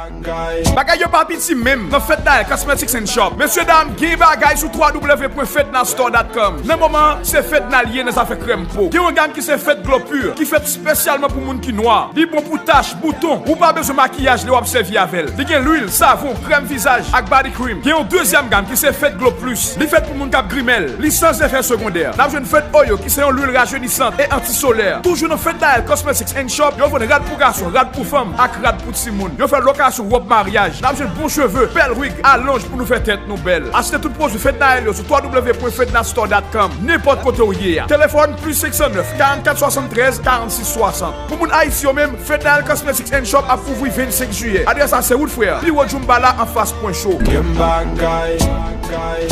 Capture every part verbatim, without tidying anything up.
Bagay yo pa piti menm nan Fednaelle Cosmetics and Shop. Mesye dam, gen bagay sou w w w pwen fednastore dot com. Nan moman an, se Fednaelle ye nan zafè krèm po. Gen yon gam ki se Fed Glow Pure, ki fèt espesyalman pou moun ki nwa. Li bon pou tach, bouton, ou pa bezwen makiyaj lè w ap sèvi avè l. Li gen lwil, savon, krèm vizaj ak body cream. Gen yon dezyèm gam ki se Fed Glow Plus. Li fèt pou moun k ap grimèl. Li san zefè segondè. N ap jwenn Fed Oil, ki se yon lwil rajenisan e antisolè. Toujou nan Fednaelle Cosmetics and Shop, yo vann rad pou gason, rad pou fanm ak rad pou timoun. Yo fè lokasyon wòb maryaj. N ap jwenn bon cheve, bèl wig, alonj pou nou fè tèt nou bèl. Achte tout pwodui Fednaelle yo sou w w w pwen fednastore dot com, nenpòt kote w ye a. Telefòn plis senk san nèf, karannkat swasanntrèz, karannsis swasant. Pou moun Ayiti yo menm, Fednaelle Cosmetics and Shop ap ouvri vennsenk jiyè. Adrès la se wout Frè, pi wo Djoumbala, anfas Pwen Cho. Gen bagay.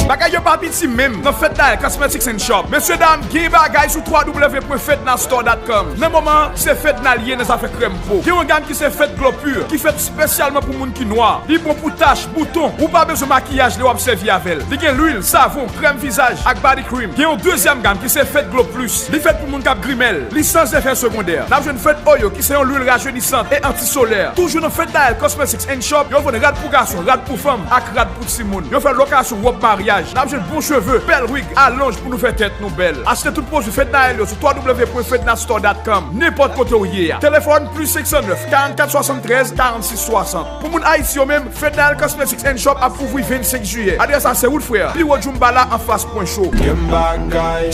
Bagay yo pa piti menm nan Fednaelle Cosmetics and Shop. Mesye dam, gen bagay sou w w w pwen fednastore dot com. Nan moman an, se Fednaelle ye nan zafè krèm po. Gen yon gam ki se Fed Glow Pure, ki fèt espesyalman pou moun ki nwa. Li bon pou tach, bouton, ou pa bezwen makiyaj lè w ap sèvi avè l. Li gen lwil, savon, krèm vizaj ak body cream. Gen yon dezyèm gam ki se Fed Glow Plus. Li fèt pou moun k ap grimèl. Li san zefè segondè. N ap jwenn Fed Oil, ki se yon lwil rajenisan e antisolè. Toujou nan Fednaelle Cosmetics and Shop, yo vann rad pou gason, rad pou fanm ak rad pou timoun. Yo fè lokasyon wòb maryaj. N ap jwenn bon cheve, bèl wig, alonj pou nou fè tèt nou bèl. Achte tout pwodui Fednaelle yo sou w w w pwen fednastore dot com, nenpòt kote w ye a. Telefòn plis senk san nèf, karannkat swasanntrèz, karannsis swasant. Pou moun Ayiti yo menm, Fednaelle Cosmetics and Shop ap ouvri vennsenk jiyè. Adrès la se wout Frè, pi wo Djoumbala, anfas Pwen Cho. Gen bagay.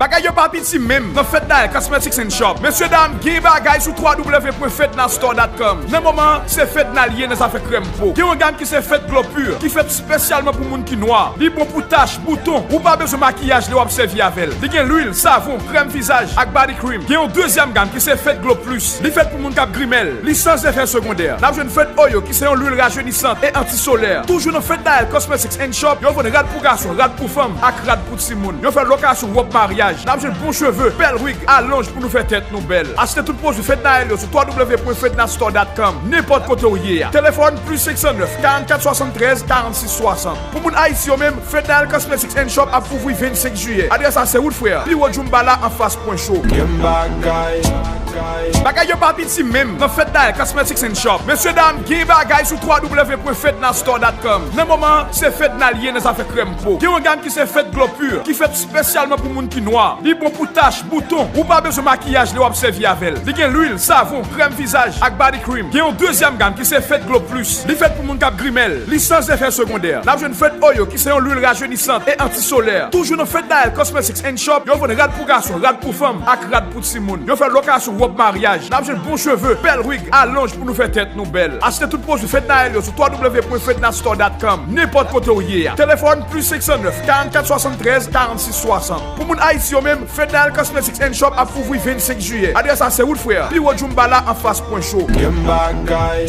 Bagay yo pa piti menm nan Fednaelle Cosmetics and Shop. Mesye dam, gen bagay sou w w w pwen fednastore dot com. Nan moman an, se Fednaelle ye nan zafè krèm po. Gen yon gam ki se Fed Glow Pure, ki fèt espesyalman pou moun ki nwa. Li bon pou tach, bouton, ou pa bezwen makiyaj lè w ap sèvi avè l. Li gen lwil, savon, krèm vizaj ak body cream. Gen yon dezyèm gam ki se Fed Glow Plus. Li fèt pou moun k ap grimèl. Li san zefè segondè. N ap jwenn Fed Oil, ki se yon lwil rajenisan e antisolè. Toujou nan Fednaelle Cosmetics and Shop, yo vann rad pou gason, rad pou fanm ak rad pou timoun. Yo fè lokasyon wòb maryaj. N ap jwenn bon cheve, bèl wig, alonj pou nou fè tèt nou bèl. Achte tout pwodui Fednaelle yo sou w w w pwen fednastore dot com, nenpòt kote w ye a. Telefòn plis senk san nèf, karannkat swasanntrèz, karannsis swasant. Pou moun Ayiti yo menm, Fednaelle Cosmetics and Shop ap ouvri vennsenk jiyè. Adrès la se wout Frè, pi wo Djoumbala, anfas Pwen Cho. Gen bagay. Bagay yo pa piti menm nan Fednaelle Cosmetics and Shop. Mesye dam, gen bagay sou w w w pwen fednastore dot com. Nan moman an, se Fednaelle ye nan zafè krèm po. Gen yon gam ki se Fed Glow Pure, ki fèt espesyalman pou moun ki nwa. Li bon pou tach, bouton, ou pa bezwen makiyaj lè w ap sèvi avè l. Li gen lwil, savon, krèm vizaj ak body cream. Gen yon dezyèm gam ki se Fed Glow Plus. Li fèt pou moun k ap grimèl. Li san zefè segondè. N ap jwenn Fed Oil, ki se yon lwil rajenisan e antisolè. Toujou nan Fednaelle Cosmetics and Shop, yo vann rad pou gason, rad pou fanm ak rad pou timoun. Yo fè lokasyon wòb maryaj. N ap jwenn bon cheve, bèl wig, alonj pou nou fè tèt nou bèl. Achte tout pwodui Fednaelle yo sou w w w pwen fednastore dot com, nenpòt kote w ye a. Telefòn plis senk san nèf, karannkat swasanntrèz, karannsis swasant. Pou moun Ayiti yo menm, Fednaelle Cosmetics and Shop ap ouvri vennsenk jiyè. Adrès la se wout Frè, pi wo Djoumbala, anfas Pwen Cho. Gen bagay.